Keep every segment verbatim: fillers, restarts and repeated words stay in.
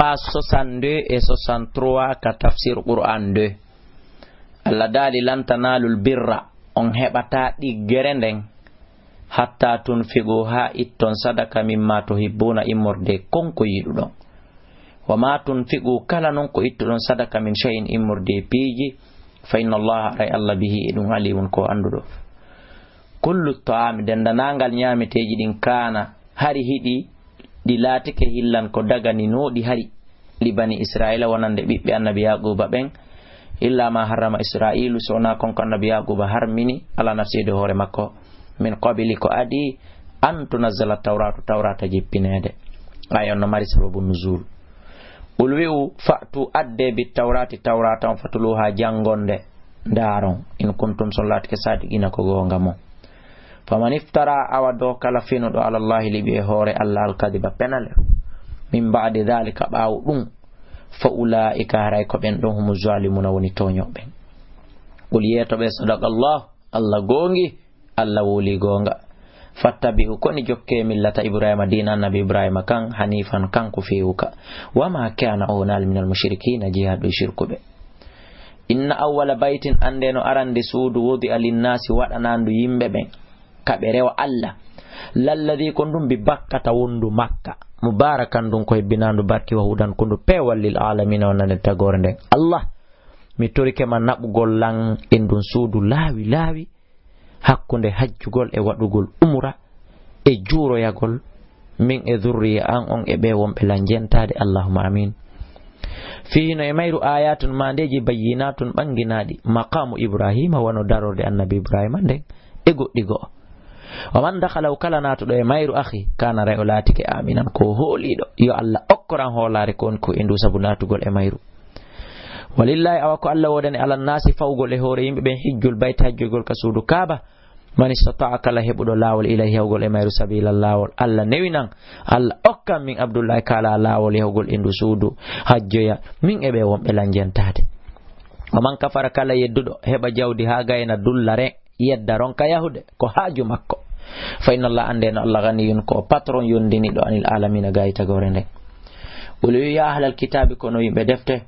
page soixante-deux e soixante-trois ka tafsir Qur'an deux. Allah daali, "Lan tanaalul birra, on heɓataa ɗiggere nden, hatta tunfiqu, haa itton sadaka, mimma tuhibbuna, immorde kon ko yiɗuɗon. Wa ma tunfiqu, kala non ko ittuɗon sadaka, min shay'in, immorde piiji, fa inna Allaha, aray Allah, bihi, e ɗum, alimun, ko annduɗo." Kullu ta'ami, denndanangal ñaameteeji ɗin, kaana, hari hiɗi, ɗi laatike, hillan, ko daganinooɗi hari, li bani Israila, wonande ɓiɓɓe annabi Yaquba ɓen, illa ma harrama Israilu, so wonaa kon ko annabi Yaquba harmini, ala nafsihi, dow hoore makko, min qabli, ko adii, an tunazzala tawratu, tawrata jippineede. Ay on no mari sababu nuzul. Qul, wi'u, fa'tu, adde, bi tawrati, tawrata on, fatluha, jangonde, ndaaron, in kuntum, son laatike, sadiqina, ko goonga mon. Faman iftara, awa do kala finuɗo, ala Allahi, liɓi e hoore Allah, alkadiba, penale, min ba'di dhalika, ɓaawo ɗum, fa ulaika, haray ko ɓen ɗon, humu zalimuna, woni tooñoɓe. Qul, yeeto ɓe, sadaqa Allah, Allah goongi, Allah woli goonga. Fattabi'u, koni jokke millata Ibrahima, diina annabi Ibrahima kan, hanifan, kanko feewuka. Wa ma kana, o wonaali, minal mushrikina, jeyaaɗo e shirkuɓe. Inna awwala baytin, annde no arande suudu, wudi'a linnaasi, waɗanaandu yimɓe ɓen, ka ɓe rewa Allah. Lalladhi, ko ndun bi Bakkata, wondu Makka. Mubarakan, ndun ko hebbinaandu barki, wa hudan, ko ndu peewal, lil alamina, wonande tagoore nden. Allah, mi torike ma naɓugol lan e ndun suudu laawi laawi, hakkunde hajjugol e waɗugol umura e juuroyagol, min e zurriya an on e ɓe wonɓe lan jentaade, Allahumma amin. Fihi, no e mayru, ayatun, maandeeji, bayyinatun, ɓanginaaɗi, maqamu Ibrahima, wano darorde annabi Ibrahima nden, e goɗɗi go'o. Wa man dakhalahu, kala naatuɗo e mayru, akhi, kana, ray o laatike, aminan, ko hooliiɗo. Yo Allah okkoran hoolaare ko woni ko e ndu sabu naatugol e mayru. Walillahi, awa ko Allah woodani, ala nnaasi, fawgol e hoore yimɓe ɓen, hijjul bayti, hajjoygol ka suudu Kaaba, man istata'a, kala heɓuɗo laawol, ilayhi, yahugol e mayru, sabila, laawol. Allah newinan, Allah okkan min Abdullahi Kala laawol yahugol e ndu suudu, hajjoya, min e ɓe wonɓe lan jentaade. Wa man kafara, kala yedduɗo, heɓa jawdi haa gayna, dulla, ren, yedda, ronka yahude, ko haaju makko. Fa inna Allah, annde no Allah, ganiyun, ko patron, yondiniiɗo, anil alamina, gaayi tagoore nden. Qul, wi'u, ya ahlal kitaabi, ko no yimɓe defte,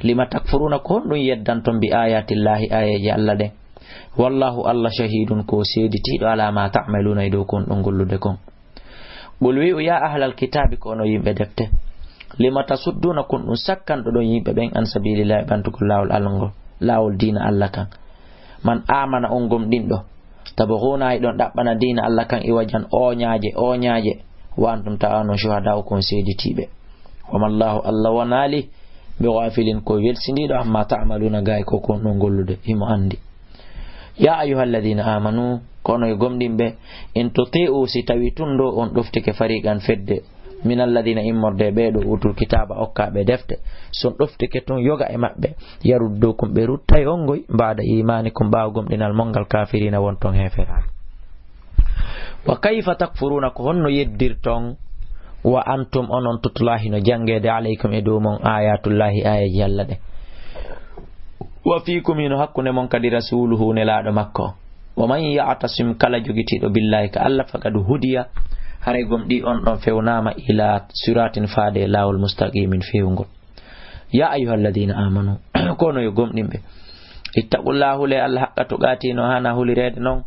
lima takfuruna, ko honɗum yeddanton, bi ayatillahi, aayeeje Allah ɗen? Wallahu, Allah, shahidun, ko seeditiiɗo, ala ma ta'maluna, e dow ko on ɗon gollude kon. Qul, wi'u, ya ahlal kitaabi, ko onon yimɓe defte, lima tasudduna, kon ɗum sakkanɗo ɗon yimɓe ɓen, an sabilillahi, ɓantugol laawol Allah ngol, laawol diina Allah kan. Man amana, on gomɗinɗo, tabghuna, hiɗon ɗaɓɓana diina Allah kan, iwajan, ooñaaje, ooñaaje, wa antum ta'lamun, shuhada'u, kon seeditiiɓe. Wa mallahu, Allah wonaali, bi ghafilin, ko welsindiiɗo, amma ta'maluna, gaay ko kon ɗon gollude, himo anndi. Ya ayyuhalladhina amanu, kono e gomɗinɓe, in tuti'u, si tawi tun ɗo on ɗoftike, fariqan, fedde, min alladhina, immorde ɓe ɗo utul kitaba, okkaaɓe defte, si on ɗoftike tun yoga e maɓɓe, yaruddukum, ɓe ruttay on ngoy, ba'da imanikum, ɓaawo gomɗinal mon ngal, kafirina, wonton heeferaaɓe. Wa kayfa takfuruna, ko honno yeddirton, wa antum, onon, tutla, hino janngeede, alaykum, e dow mon, ayatullahi, aayeeji Allah ɗen. Wa fiikum, hino hakkunde mon kadi, rasuluhu, nelaaɗo makko. Wa man ya'tasim, kala jogitiiɗo, billahi, ka Allah, faqad hudiya, haray gomɗii on ɗon fewnaama, ila siratin, faade e laawol, mustaqimin, fewngol. Ya ayyuhalladhina amanu, kono yo gomɗinɓe, ittaqullaha, hulee Allah, haqqa tuqaatihi, no haana hulireede non.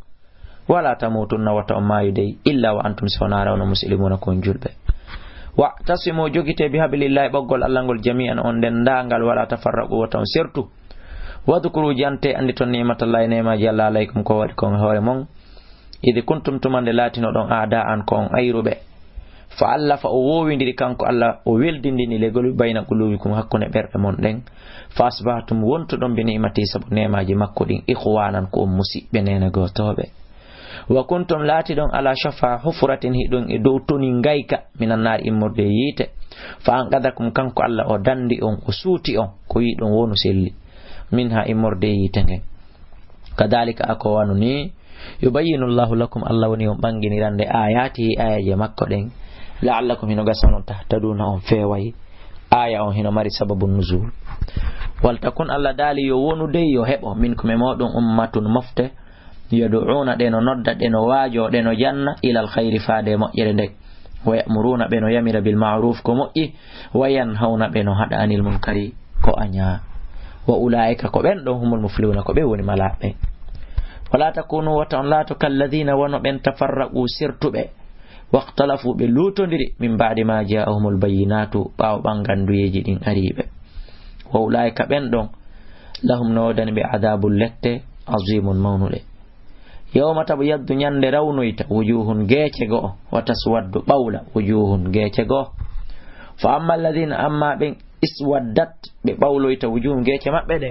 Wala tamutunna, wata on maayu dey, illa wa antum, si wonaare onon, muslimuna, ko on julɓe. Wa'tasimu, jogite, bi hablillahi, ɓoggol Allah ngol, jami'an, on denndaangal, wala tafarraqu, wata on sertu. Wadhkuru, jante, annditon, ni'matallahi, neemaaji Allah, alaykum, ko waɗi kon e hoore mon. Idh kuntum, tuma nde laatinoɗon, a'da'an, ko on ayruɓe. Fa allafa, o woowindiri kanko Allah, o weldindini, le qulubi, bayna qulubikum, hakkunde ɓerɗe mon ɗen. Fa asbahtum, wontuɗon, bi ni'mati, sabu neemaaji makko ɗin, ikhwanan, ko on musiɓɓe, neene gootooɓe. Wa kuntum, laatiɗon, ala shafa hufratin, hiɗon e dow toni ngayka, minan naari, immorde e yiite. Fa anqadakum, kanko Allah o dandi on, o suuti on, ko yiɗon wonu selli. Minha, immorde e yiite ngen. Kadhalika, a ko wano ni, yubayyinu Allahu lakum, Allah woni on ɓanginirande, ayatihi, ayaje makko ɗen, la'allakum, hino gasa onon, tahtaduna, on feeway. Aya on hino mari sababu nuzul. Wal takun, Allah daali, yo wonu dey, yo heɓo, minkum, e moɗon, ummatun, mofte, yad'una, ɗe no nodda, ɗe no waajo, ɗe no janna, ilal khayri, faade e moƴƴere nden. Wa ya'muruna, ɓe no yamira, bil ma'ruf, ko moƴƴi. Wa yanhawna, ɓe no haɗa, anil munkari, ko añaa. Wa ulaa'ika, ko ɓen ɗon, humul muflihuna, ko ɓe woni malaaɓe. Wala takunu, wata on laato, kalladina, wono ɓen, tafarraqu, sertuɓe, waxtalafu, ɓe luutondiri, min ba'di ma ja'ahumul bayyinatu, ɓaawo ɓanganduyeeji ɗin arii ɓe. Wa ulaa'ika, ɓen ɗon, lahum, no woodani ɓe, adabul, lette, azimun, mawnuɗe. Yawma tabyaddu, ñande rawnoyta, wujuhun, geece go'o, wa taswaddu, ɓawla, wujuhun, geece go'o. Fa amma alladina, amma ɓen, iswaddat, ɓe ɓawloyta, wujuhum, geece maɓɓe ɗe,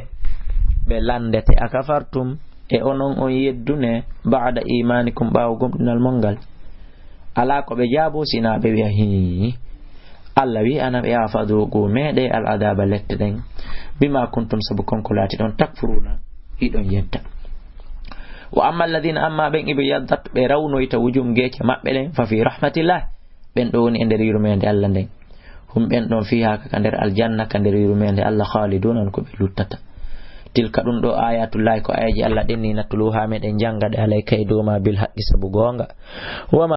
ɓe landete, akafartum, e onon on yeddune, ba'da imanikum, ɓaawo gomɗinal mon ngal. Alaa ko ɓe jaabo, sinaa ɓe wi'a, hii. Allah wi'i, ana ɓe, afa dhuqu, meeɗe, al adaba, lette ɗen, bima kuntum, sabu kon ko laati ɗon, takfuruna, hiɗon yedda. Wa amma alladina, amma ɓen, ibyaddat, ɓe rawnoyta, wujuhum, geece maɓɓe ɗen, fa fi rahmatillah, ɓen ɗo woni e nder yurmeende Allah nden. Hum, ɓen ɗon, fiha, ka nder aljanna, ka nder yurmeende Allah, khaliduna, on ko ɓe luttata. Tilka, ɗum ɗo, ayatullahi, ko ayaji Allah ɗen ni, natluha, meɗen janga ɗe, alayka, e dow ma, bil haqqi, sabu goonga. Wa ma